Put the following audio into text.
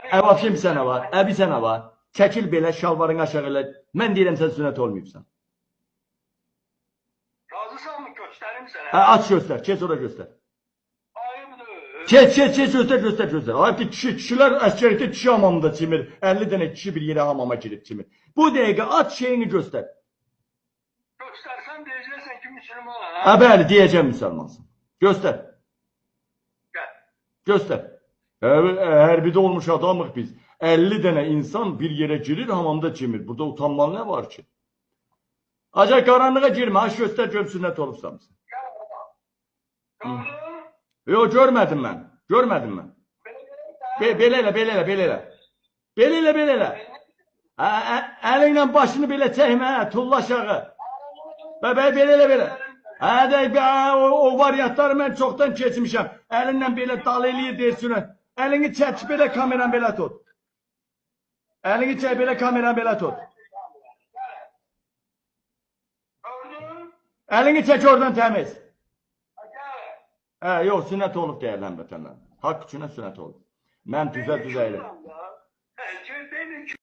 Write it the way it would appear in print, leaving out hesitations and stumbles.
Vəbşi bir sənə var. Bir sənə var. Çəkil belə, şalvarını aşağı elə. Mən deyirəm sən sünnət olmayıbsan. Razısan mı göstərim sənə? Hə, aç göstər, keç ora göstər. Ayıbdır. Keç, keç, keç, göstər, göstər, göstər. Ayıbdır, kişi, kişilər əsgərlikdə kişi hamamında çimir. 50 dənə kişi bir yerə hamama girib çimir. Bu dəqiqə aç şeyini göstər. Göstərsən deyəcəksən ki, müsəlmanam. Hə, bəli, deyəcəm müsəlmansın. Göstər. Gəl. Göstər. Hərbidə olmuş adamıq biz. 50 dənə insan bir yerə girir, hamamda çimir. Burada utanmalı nə var ki? Ancaq qaranlığa girmə, aç göstər görüm sünnət olubsan. Gördün? Yox, görmədim mən. Görmədim mən. Belə Belə elə, belə elə, belə elə. Belə elə, belə elə. Hə, əlinlə başını belə çəkmə, hə, tulla aşağı. Bə, bə, belə elə, belə. Hə, də, bə, o variantları mən çoxdan keçmişəm. Əlinlə belə dal eləyir deyir sünət. Əlini çək, belə kameranı belə tut. Əlini çək, belə kameranı belə tut. Gördün? Əlini çək oradan təmiz. Gəl. Hə, yox, sünnət olub deyirlər vətənlər. Haqq üçünə sünnət olub. Mən düzə-düzə elə.